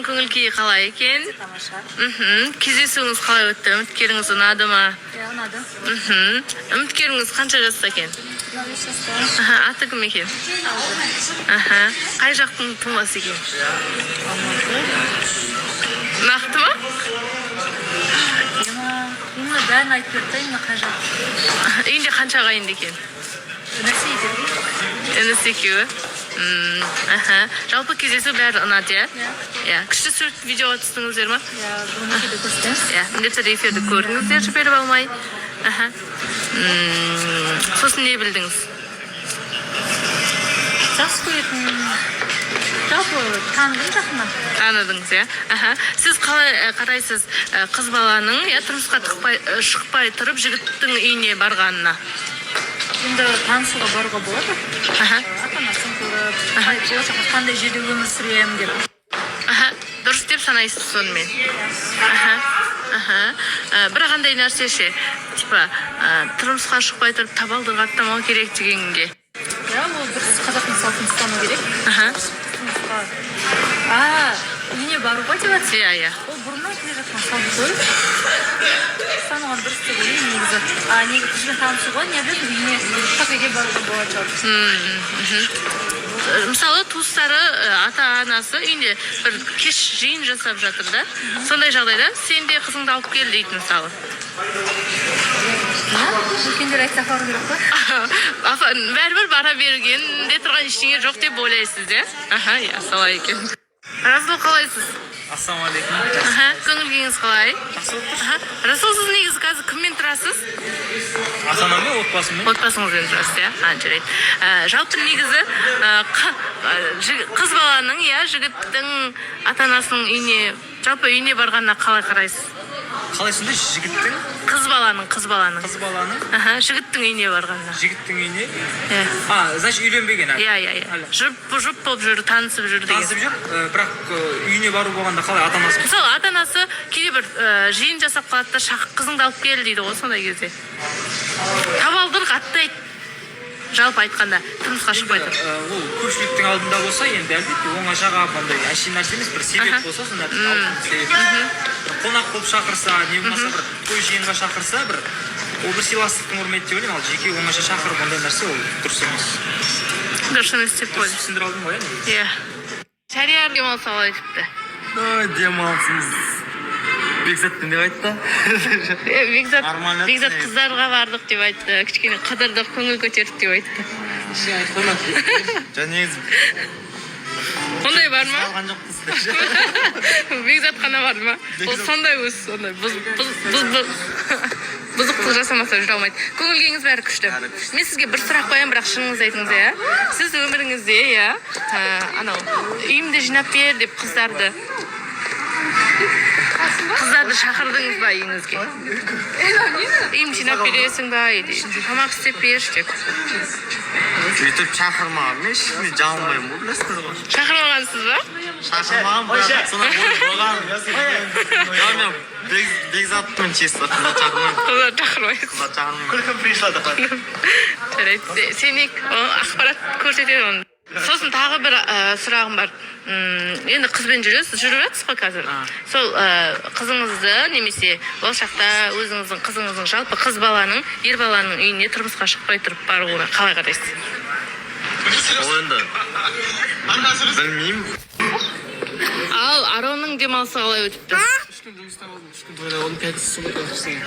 Аронның көңіл күйі қалай екен? Тамаша. Кездесуіңіз қалай өтті? Үміткеріңіз ұнады ма? Иә, ұнады. Үміткеріңіз қанша жаста екен? 25 жаста. Аха, аты кім екен? Аха, қай жақтың тумасы екен? Нақты ма? Именно бәрін айтып берді да, именно қай жақ. Үйінде қанша ағайынды екен? Інісі екеуі. Інісі екеуі. Аха, жалпы кездесу бәрі ұнады, иә? Иә. Иә, күшті сурет, видеоға түстіңіздер ма? Иә, бүгін эфирде көрсетеміз. Иә, міндетті түрде эфирді көріңіздер жіберіп алмай. Аха. Сосын не білдіңіз? Жақсы көретін, жалпы таныдым жақыннан. Таныдыңыз, иә. Аха, сіз қалай қарайсыз қыз баланың, иә, тұрмысқа шықпай тұрып жігіттің үйіне барғанына? Енді танысуға баруға болады. Ата анасын көріп, қалай, болашақта қандай жерде өмір сүремін деп. Аха, дұрыс деп санайсыз сонымен. Аха. Бірақ андай нәрсе ше, типа тұрмысқа шықпай тұрып табалдырық аттамау керек дегенге? Иә, ол дұрыс, қазақтың салтын ұстану керек. Тұрмысқа, а, үйіне баруға деп жатсыз? Иә. Ол бұрыннан келе жатқан салт қой, ұстанылған дұрыс деп ойлаймын негізі. А неге қызбен танысуға не обязательно үйіне, кафеге баруға болады жалпы. Мысалы, туыстары, ата анасы үйінде бір кеш жиын жасап жатыр да, сондай жағдайда сен де қызыңды алып кел дейді, мысалы. Иә, үлкендер айтса, бару керек қой. Апа, бәрібір бара бергенде тұрған ештеңе жоқ деп ойлайсыз, иә? Аха, иә, солай екен. Расул, қалайсыз? Ассалаумағалейкум. Аха, көңіл күйіңіз қалай? Жақсы болып тұр. Аха, Расул, сіз негізі қазір кіммен тұрасыз? Ата анаммен, отбасыммен. Отбасыңызбен тұрасыз, иә? А, жарайды. Жалпы негізі қыз баланың, иә, жігіттің ата анасының үйіне, жалпы үйіне барғанына қалай қарайсыз? Қалай сонда, жігіттің? Қыз баланың, қыз баланың. Қыз баланың? Аха, жігіттің үйіне барғанына. Жігіттің үйіне? Иә. А, значит, үйленбеген әлі? Иә. Әлі. Жұп болып жүр, танысып жүр деген. Танысып жүр, бірақ үйіне бару болғанда қалай, ата анасы? Мысалы, ата анасы кейде бір жиын жасап қалады да, қызыңды алып кел дейді ғой. Сондай кезде табалдырық аттайды, жалпы айтқанда, тұрмысқа шықпай Енді, тұрып. Ол көпшіліктің алдында болса енді, әлбетте, оңашаға андай әшейін нәрсе емес, бір себеп болса, сондай ауқымды себеп. Бір қонақ болып шақырса, не болмаса бір той жиынға шақырса, бір ол бір сыйластықтың құрметі деп ойлаймын. Ал жеке оңаша шақырып, ондай нәрсе ол дұрыс емес. Дұрыс емес деп Дұрыс ойлайсыз. түсіндіре алдым ғой, иә, негізі? Иә. Шәриар, демалыс қалай өтіпті? Ой, демалысымыз Бекзатпен деп айтты. Бекзат. Нормально. Бекзат негізі. Қыздарға бардық деп айтты, кішкене қыдырдық, көңіл көтердік деп айтты. Ештеңе айтып қоймады. Жоқ, негізі. Ондай бар ма? Алған жоқпыз. Бекзат қана барды ма? Ол сондай өзі, сондай бұзықтық жасамаса жүре алмайды. Көңіл күйіңіз бәрі күшті. Бәрі күшті. Мен сізге бір сұрақ қоямын, бірақ шыныңызды айтыңыз, иә. Сіз өміріңізде, иә, анау үйімді жинап бер деп қыздарды шақырдыңыз ба үйіңізге? Үйімді жинап бересің ба или тамақ істеп берші деп? Өйтіп шақырмаған. Мен ешкімге жалынбаймын ғой, білесіздер ғой. Шақырмағансыз ба? Шақырмаған, бірақ сондай ой болған. Жоқ, мен Бекзатпен чисто, қыздар шақырмаймын. Қыздар шақырмайсыз. Қыздар шақырмаймын. Күлкім пришла деп. Жарайды, сенейік. О, ақпарат көрсетеді оны. Сосын тағы бір сұрағым бар. Енді қызбен жүресіз, жүріп жатсыз ғой қазір. Сол қызыңызды немесе болашақта өзіңіздің қызыңыздың, жалпы қыз баланың ер баланың үйіне тұрмысқа шықпай тұрып баруына қалай қарайсыз? Ол енді білмеймін. Ал Аронның демалысы қалай өтіпті? 3 күн жұмыста болдым, 3 күн тойда болдым, пятница, суббота, воскресенье.